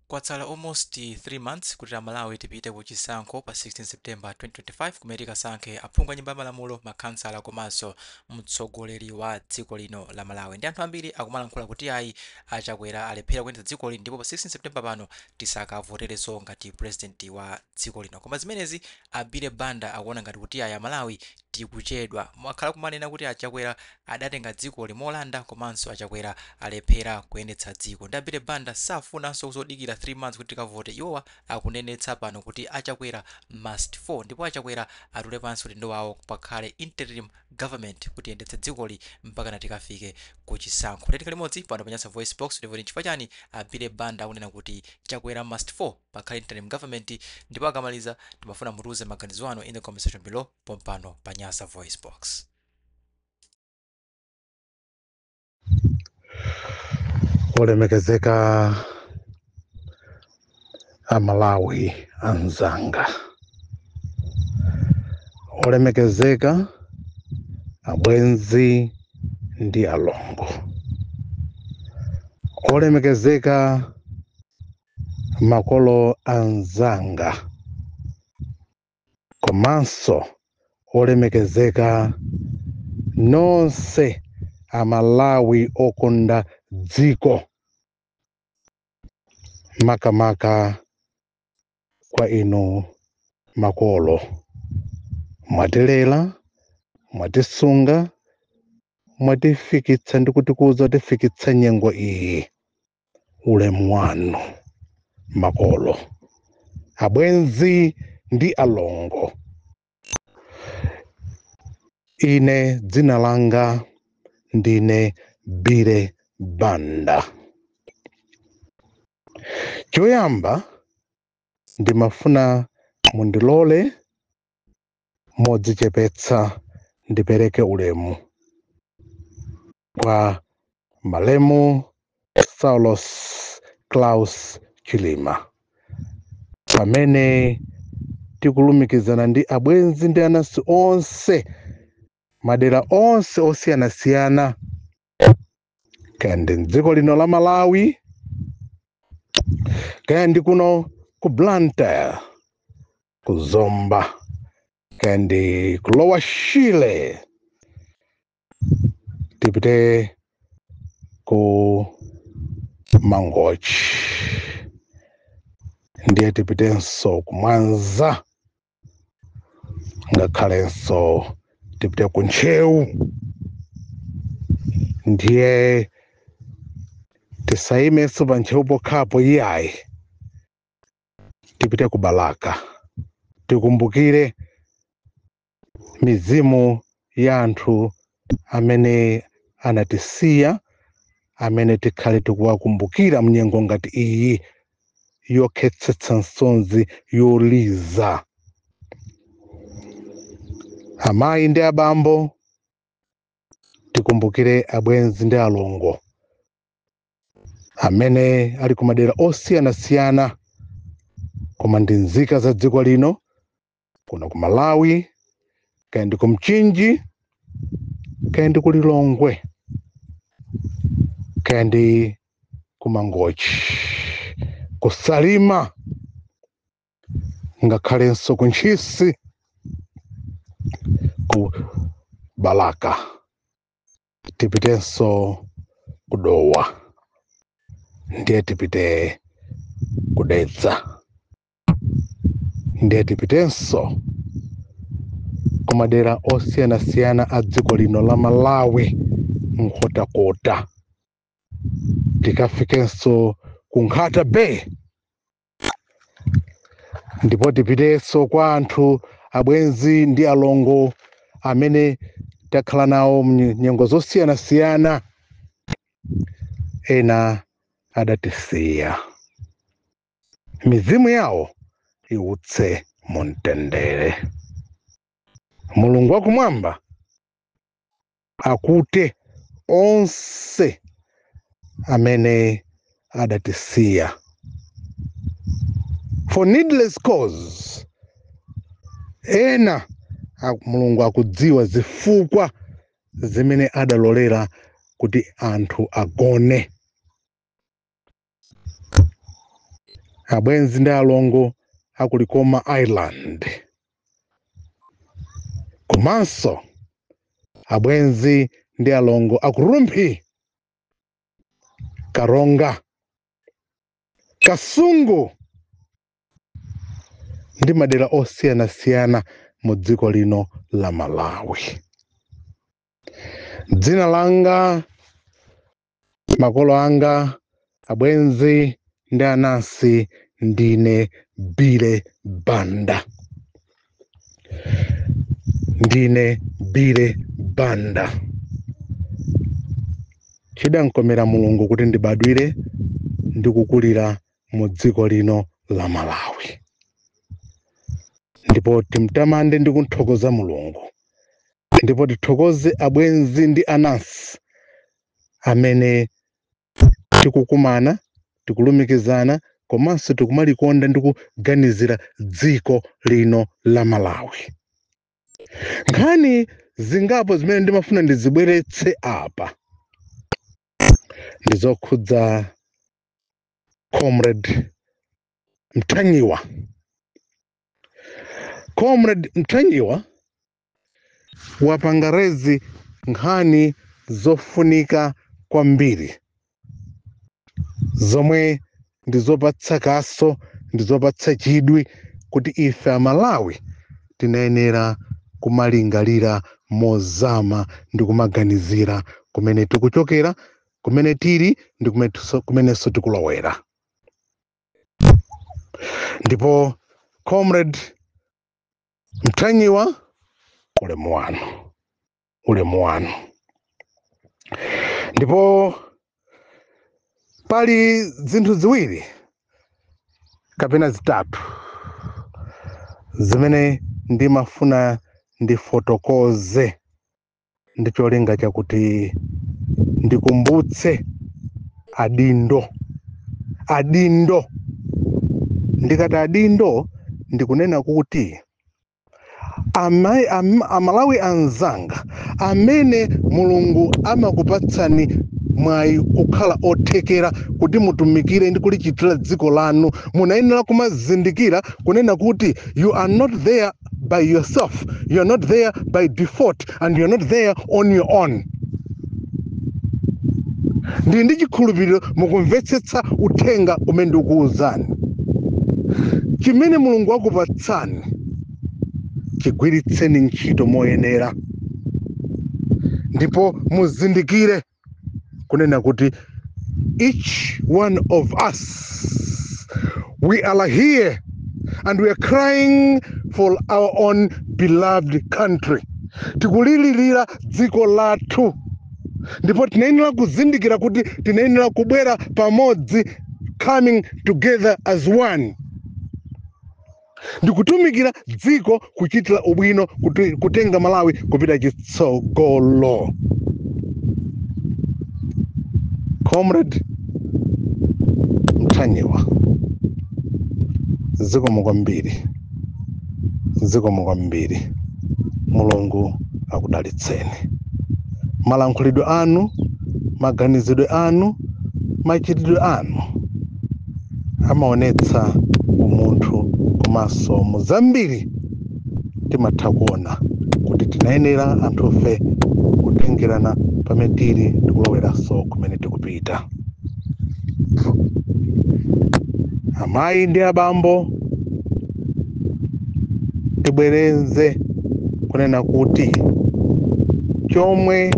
Kwatsala almost 3 months kuti Amalawi tipite ku chisankho pa 16 September 2025 kumene tikasankhe aphungu a Nyumba ya Malamulo, makhansala komanso mtsogoleri wa dziko lino la Malawi. Ndi anthu ambiri akumalankhula kuti ayi, a Chakwera alephera kuyendetsa dzikoli ndipo pa 16 September pano tisakavoterenso ngati president wa dziko lino. Koma zimenezi a Billy Banda akuona ngati kuti ayi, Amalawi tikuchedwa. Mwakhala kumanena kuti a Chakwera adatenga dzikoli molanda komanso a Chakwera alephera kuyendetsa dziko. Ndi a Billy Banda safunanso zodikira 3 months kuti tikavote. Iwowa akunenetsa pano kuti a Chakwera must fall ndipo a Chakwera atule pansi udindo wawo pakhale interim government kuti iyendetse dzikoli mpakana tikafike ku chisankho. Tikhale limodzi pano pa Nyasa Voice Box ndipo nchifukwa chani a Billy Banda akunena kuti Chakwera must fall, pakhale interim government, ndipo akamaliza timafuna mutiuze maganizo anu in the comment section below pompano pa Nyasa Voice Box. Olemekezeka Amalawi anzanga, olemekezeka abwenzi ndi alongo, olemekezeka makolo anzanga, komanso olemekezeka nonse Amalawi okonda dziko, makamaka kwa inu makolo, mwatilera, mwatisunga, mwatifikitsa ndi kutikuza tifikitsa nyengo iyi. Ulemu wanu makolo, abwenzi ndi alongo. Ine dzina langa ndine Billy Banda. Choyamba ndimafuna mundilole modzichepetsa ndipereke ulemu kwa malemu Saulos Klaus Chilima, pamene tikulumikizana ndi abwenzi ndi anansi onse madera onse osiyanasiyana, kaya ndi mdziko lino la Malawi, kaya ndi kuno ku Blantyre, ku Zomba, kaya ndi ku Lower Shire, tipite ku Mangochi, ndiye tipitenso ku Mwanza, ngakhalenso tipite ku Ntcheu, ndiye tisayimenso pa Ntcheu pokhapo iyayi, tipite ku Balaka, tikumbukire mizimu ya anthu amene anatisiya, amene tikhale tikuwakumbukira mnyengo ngati iyi yokhetsetsa nsonzi yoliza. Amayi ndi abambo, tikumbukire abwenzi ndi alongo amene ali kumadera osiyanasiyana koma ndi nzika za dziko lino, kuno ku Malawi, kaya ndi ku Mchinji, kaya ndi ku Lilongwe, kaya ndi ku Mangochi, ku Salima, ngakhalenso ku Ntchisi, ku Balaka, tipitenso ku Dowa, ndiye tipite ku Dedza, ndiye tipitenso ku madera osiyanasiyana a dziko lino la Malawi, Nkhotakota, tikafikenso ku Nkhata Bay, ndipo tipitenso kwa anthu abwenzi ndi alongo amene takhala nawo mnyengo zosiyanasiyana, ena adatisiya. Mizimu yawo iwutse mumtendere. Mulungu wakumwamba akute onse amene adatisiya for needless cause. Ena Mulungu akudziwa zifukwa zimene adalolera kuti anthu agone. Abwenzi ndi alongo aku Likoma Island, komanso abwenzi ndi alongo aku Rumphi, Karonga, Kasungu ndi madera osiyanasiyana mu dziko lino la Malawi. Dzina langa, makolo anga, abwenzi ndi anansi, ndine Bile Banda. Ndine Bile Banda. Chidankomera Mulungu kuti ndibadwire ndi kukulira mu dziko lino la Malawi, ndipo timtamande ndi kunthokoza Mulungu, ndipo tithokoze abwenzi ndi anansi amene tikukumana, tikulumikizana, komanso tikumalikonda ndi kuganizira dziko lino la Malawi. Nkhani zingapo zimene ndimafuna ndizibweretse apa ndizokhudza Comrade Mtanyiwa. Comrade Mtanyiwa wapanga raise nkhani zofunika kwambiri zomwe ndizopatsa kaso, ndizopatsa chidwi kuti ife Amalawi tinayenera kumalingalira mozama ndi kumaganizira kumene tikuchokera, kumene tili ndi kumenenso tikulowera. Ndipo Comrade Mtanyiwa, ulemu wanu, ulemu wanu. Ndipo pali zinthu ziwiri kapena zitatu zimene ndimafuna ndifotokoze ndi cholinga chakuti ndikumbutse adindo. Adindo, ndikati adindo ndikunena kuti Amalawi anzanga amene Mulungu amakupatsani mwayi kukhala othekera kuti mutumikire ndi kulichitira dziko lanu, munayenera kumazindikira kunena kuti you are not there by yourself, you are not there by default, and you are not there on your own. Ndili ndi chikhulupiriro mukumvetsetsa uthenga umene ndikuwuzani. Chimene Mulungu akupatsani chigwiritseni ntchito moyenera, ndipo muzindikire kunena kuti each one of us, we are here and we are crying for our own beloved country. Tikulilirira dziko lathu, ndipo tinayenera kuzindikira kuti tinayenera kubwera pamodzi, coming together as one, ndikutumikira dziko, kuchitira ubwino, kutenga Malawi kupita chitsogolo. Comrade Mtanyiwa, zikomo kwambiri, zikomo kwambiri. Mulungu akudalitseni. Malankhulidwe anu, maganizidwe anu, machitidwe anu amaonetsa umunthu, komanso muzambiri timatha kuona kuti tinayenera anthufe kutengerana pamene tili ndi kuloweranso kumene tikupita. Amayi ndi abambo, tibwereze kunena kuti chomwe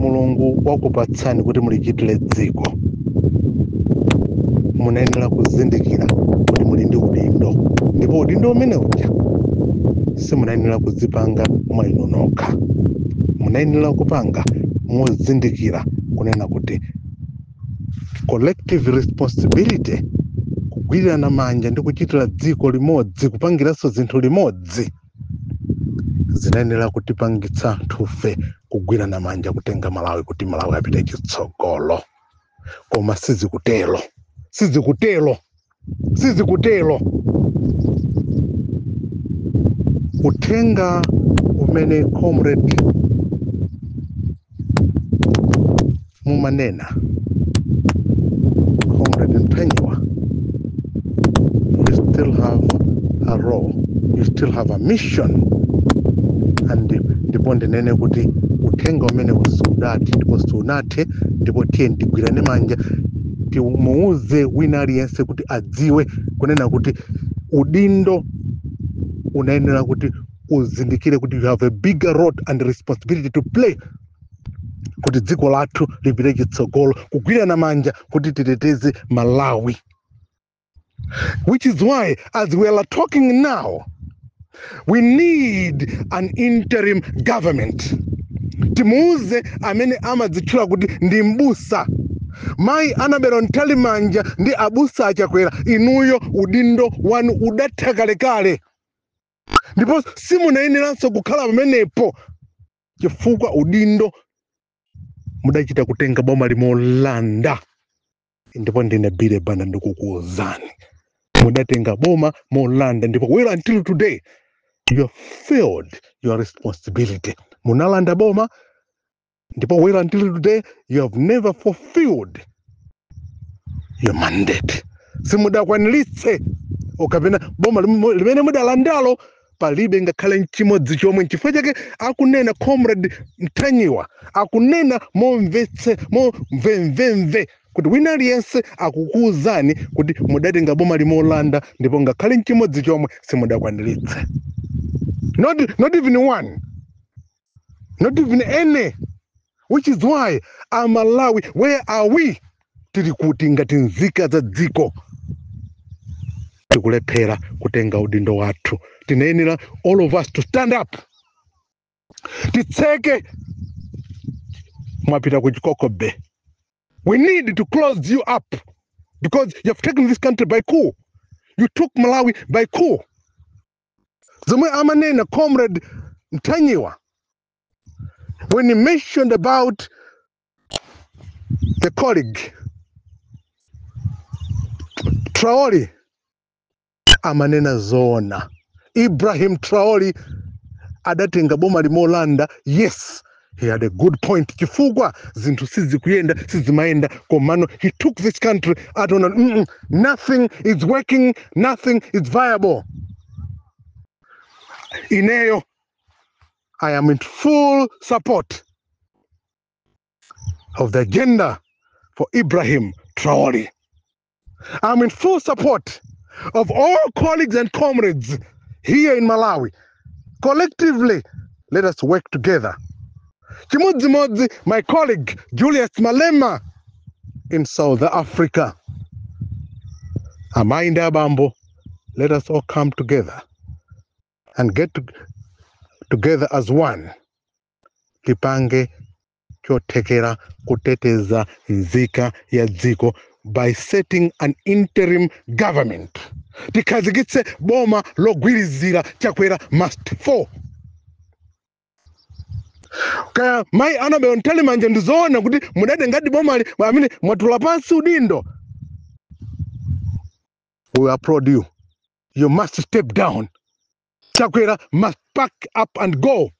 Mulungu wakupatsani kuti mulichitire dziko, munayenera kuzindikira kuti muli ndi udindo, ndipo udindo umene uja simunayenera kudzipanga mwa inu nokha. Munayenera kupanga mozindikira kunena kuti collective responsibility, kugwirirana manja ndi kuchitira dziko limodzi, kupangiranso zinthu limodzi, zinayenera kutipangitsa anthufe kugwirana manja kutenga Malawi kuti Malawi apite chitsogolo. Koma sizikutero, sizikutero, sizikutero. Uthenga umene Comrade mumanena, Comrade Mtanyiwa, still have a role, you still have a mission. And ndipo ndinene kuti uthenga umene usudati ndipo sunathe. Ndipo tiye tigwirane manja, timuuze wina aliyense kuti adziwe kunena kuti udindo unayenera kuti uzindikire kuti you have a bigger role and responsibility to play kuti dziko lathu lipite chitsogolo, kugwirana manja kuti titeteze Malawi. Which is why, as we are talking now, we need an interim government. Timuuze amene amadzitchula kuti ndi mbusa, Mayi Annabel Mtalimanja ndi abusa Achakwera, inuyo udindo wanu udatha kalekale, ndipo simunayeneranso kukhala pamenepo, chifukwa udindo mudachita kutenga boma limolanda. Ndipo ndine Billy Banda ndikukuwuzani, mudatenga boma molanda, ndipo well, until today you have failed your responsibility. Munalanda boma, ndipo well, until today you have never fulfilled your mandate. Simudakwaniritse okapena boma limene mudalandalo, palibe ngakhale nchimodzi chomwe. Nchifukwa chake akunena Comrade Mtanyiwa, akunena momvetse momvemvemve kuti wina aliyense akukuwuzani kuti mudatenga boma limolanda, ndipo ngakhale nchimodzi chomwe simudakwaniritse, not even one, not even any. Which is why, Amalawi, where are we? Tili kuti ngati nzika za dziko? Tikulephera kutenga udindo wathu. Tinayenera all of us to stand up, titseke. Mwapita ku chikokobe. We need to close you up because you have taken this country by coup. You took Malawi by coup. Zomwe amanena Comrade Mtanyiwa when he mentioned about the colleague Traore, amanena zoona. Ibrahim Traore adatenga boma limolanda. Yes, he had a good point, chifukwa zinthu sizikuyenda, sizimayenda. Komano he took this country ataona nothing is working, nothing is viable. Ineyo, I am in full support of the agenda for Ibrahim Traore. I'm in full support of all colleagues and comrades here in Malawi. Collectively, let us work together. Chimodzimodzi my colleague Julius Malema in South Africa. Amayi ndi abambo, let us all come together and get together as one. Tipange chothekera kuteteza nzika ya dziko by setting an interim government. Tikhazikitse boma logwirizira. Chakwera must fall. Kaya Mayi Annabel Mtalimanja, ndizoona kuti mudatengadi bomali amene mwatula pansi udindo, we applaud you. You must step down. Chakwera must pack up and go.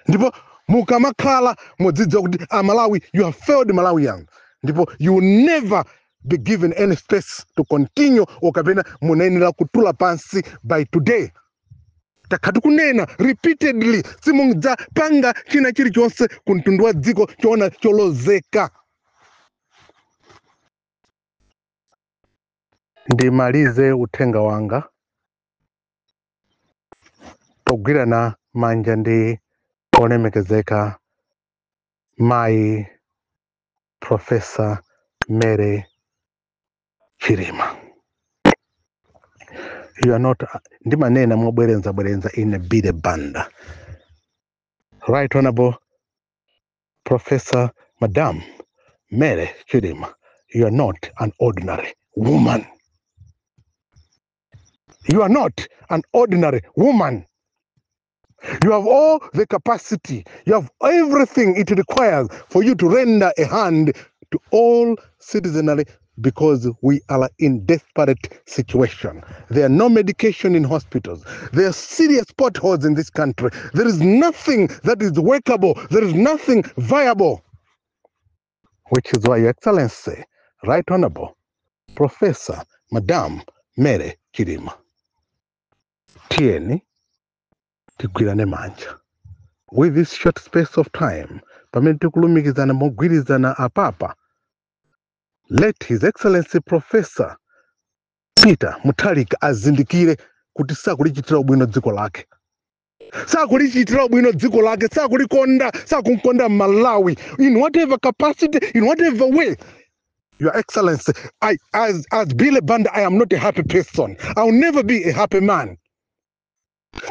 Ndipo mukamakhala mudzidziwa kuti Amalawi, you have failed Malawians, ndipo you will never be given any space to continue, okapena munayenera kutula pansi by today. Takhala tikunena repeatedly, simudzapanga china chilichonse ku mtundu wa dziko choona cholozeka. Ndimalize uthenga wanga pogwirana manja ndi olemekezeka Mayi Professor Mary Chilima. You are not, ndimanena mobwereza bwereza ine Billy Banda, Right Honorable Professor Madam Mary Chilima, you are not an ordinary woman. You are not an ordinary woman. You have all the capacity, you have everything it requires for you to render a hand to all citizenry, because we are in desperate situation. There are no medication in hospitals. There are serious potholes in this country. There is nothing that is workable. There is nothing viable. Which is why, Your Excellency, Right Honorable Professor Madam Mary Chilima, tiyeni tigwirane manja with this short space of time pamene tikulumikizana mogwirizana apapa. Let His Excellency Professor Peter Mutharika azindikire kuti sakulichitira bwino dziko lake, sakulichitira bwino dziko lake, sakulikonda, sakumkonda Malawi in whatever capacity, in whatever way. Your Excellency, I, as Billy Banda, I am not a happy person. I will never be a happy man,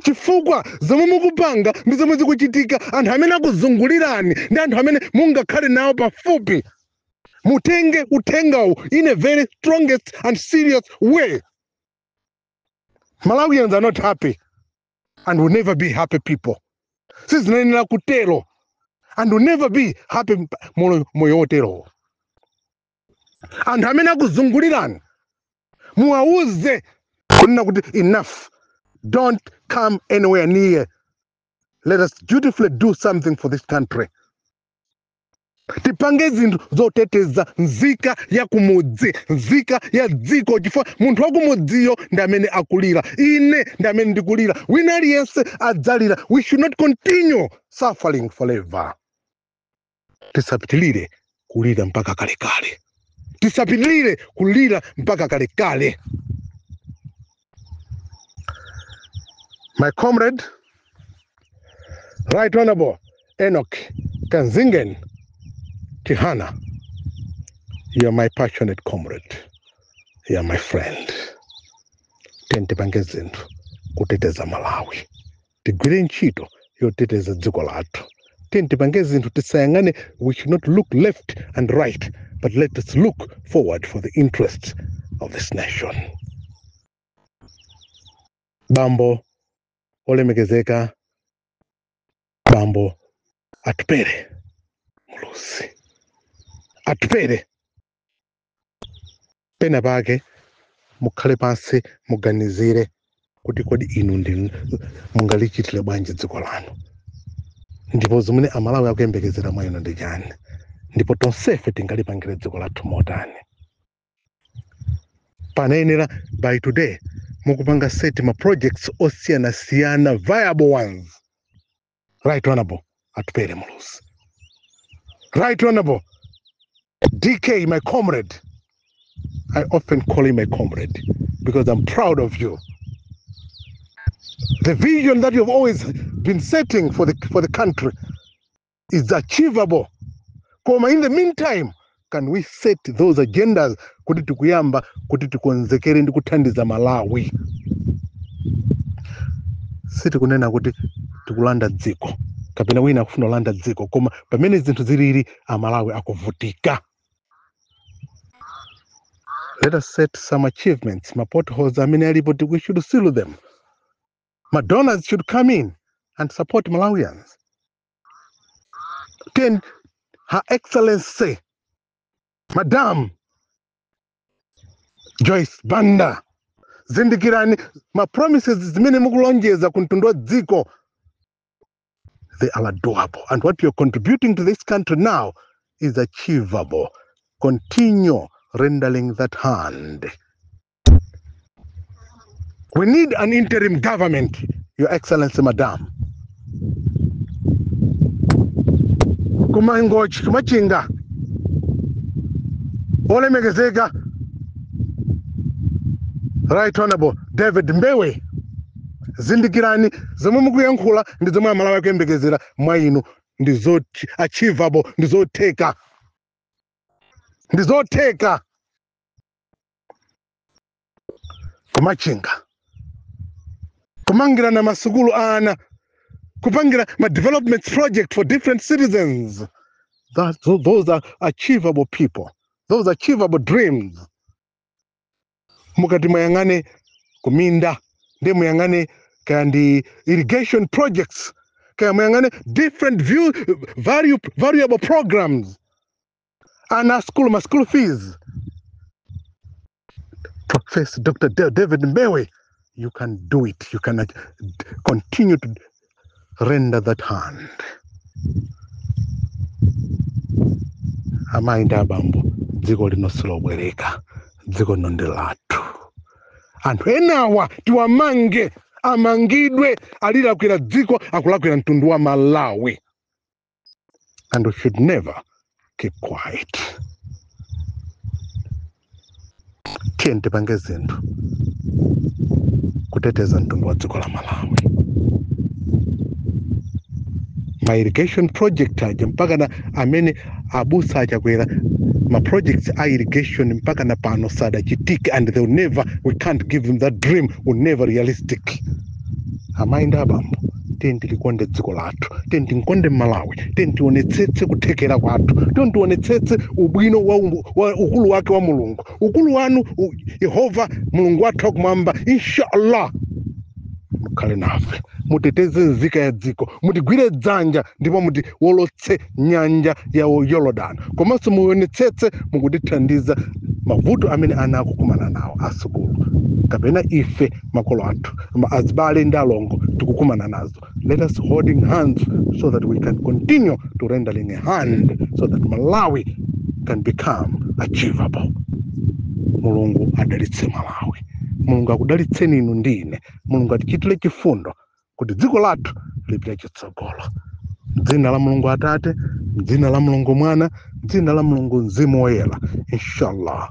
chifukwa zomwe mukupanga ndi zomwe zikuchitika, anthu amene akuzungulirani ndi anthu amene mungakhale nawo pafupi. Mutenge uthengawu in a very strongest and serious way. Malawians are not happy and will never be happy people. Sizinayenera kutero and will never be happy. Moyo woterowo, anthu amene akuzungulirani muwauze kunena kuti enough, don't come anywhere near. Let us dutifully do something for this country. Tipange zinthu zoteteza nzika ya kumudzi, nzika ya dziko, chifukwa munthu wakumudziyo ndi amene akulira, ine ndi amene ndikulira, wina aliyense adzalira. We should not continue suffering forever. Tisapitilire kulira mpaka kalekale, tisapitilire kulira mpaka kalekale. My comrade, Right Honorable Enoch Kanzingen Chihana, you are my passionate comrade, you are my friend. Tipange zinthu kuteteza Malawi, tigwire ntchito yoteteza dziko lathu. Tipange zinthu, tisayang'ane. We should not look left and right, but let us look forward for the interests of this nation. Bambo olemekezeka, Bambo Atupele Muluzi, Atupele, pena pake mukhale pansi, muganizire kuti kodi inu ndi mungalichitire bwanji dziko lanu, ndipo zimene Amalawi akuyembekezera mwa inu ndi chani, ndipo tonsefe tingalipangire dziko lathu motani. Panayenera by today mukupanga set ma projects osiyanasiyana, viable ones. Right Honorable Atupele Muluzi, Right Honorable DK, my comrade, I often call him a comrade because I'm proud of you. The vision that you've always been setting for the country is achievable. Koma in the meantime, can we set those agendas kuti tikuyamba kuti tikonzekere ndi kuthandiza Malawi? Sitikunena kuti tikulanda dziko kapena wina akufuna kulanda dziko, koma pamene zinthu zilili, Amalawi akuvutika. Let us set some achievements. Ma potholes amene alipo, we should seal them. Ma donors should come in and support Malawians. Then Her Excellency Madam Joyce Banda, zindikirani ma promises zimene mukulonjeza ku mtundu wa dziko, they are doable, and what you're contributing to this country now is achievable. Continue rendering that hand. We need an interim government, Your Excellency Madam. Kumangochi, Kumachinga, olemekezeka Right Honorable David Mbewe, zindikirani zomwe mukuyankhula ndi zomwe Amalawi akuyembekezera mwa inu ndi zoti achievable, ndi zotheka, ndi zotheka. Kumachinga, kumangirana masukulu ana, kupangira ma development project for different citizens, those are achievable people, those achievable dreams. Mukati muyang'ane kuminda, ndi muyang'ane kaya ndi irrigation projects, kaya muyang'ane different view, value, valuable programs, ana school, ma school fees. Professor Dr. David Mbewe, you can do it. You can continue to render that hand. Amayi ndi abambo, dziko lino silobwereka, dziko lino ndi lathu. Anthu enawa tiwamange, amangidwe, alilakwira dziko, akulakwira mtundu wa Malawi, and we should never keep quiet. Tiye tipange zinthu kuteteza mtundu wa dziko la Malawi. Ma irrigation project aja, mpaka na amene abusa achakwera, ma projects a irrigation mpaka na pano sadachitike, and they will never, we can't give them that dream, will never realistic. Amayi ndi abambo, tiye tilikonde dziko lathu, tiye tinkonde Malawi, tiye tionetsetse kuthekera kwathu, tiye tionetsetse ubwino wa ukulu wake wa Mulungu, ukulu wanu Yehova Mulungu wathu wakumwamba. Inshallah mukhale nafe, muteteze nzika ya dziko, mutigwire dzanja ndipo mutiwolotse nyanja ya Yorodani, komanso muonetsetse mukutithandiza mavuto amene ana akukumana nawo asukulu, kapena ife makolo athu, azibale ndi alongo tikukumana nazo. Let us holding hands so that we can continue to rendering a hand so that Malawi can become achievable. Mulungu adalitse Malawi, Mulungu akudalitseni inu ndi ine, Mulungu atichitire chifundo kuti dziko lathu lipite chitsogolo. Dzina la Mulungu Atate, dzina la Mulungu Mwana, dzina la Mulungu Mzimu Woyera, inshallah.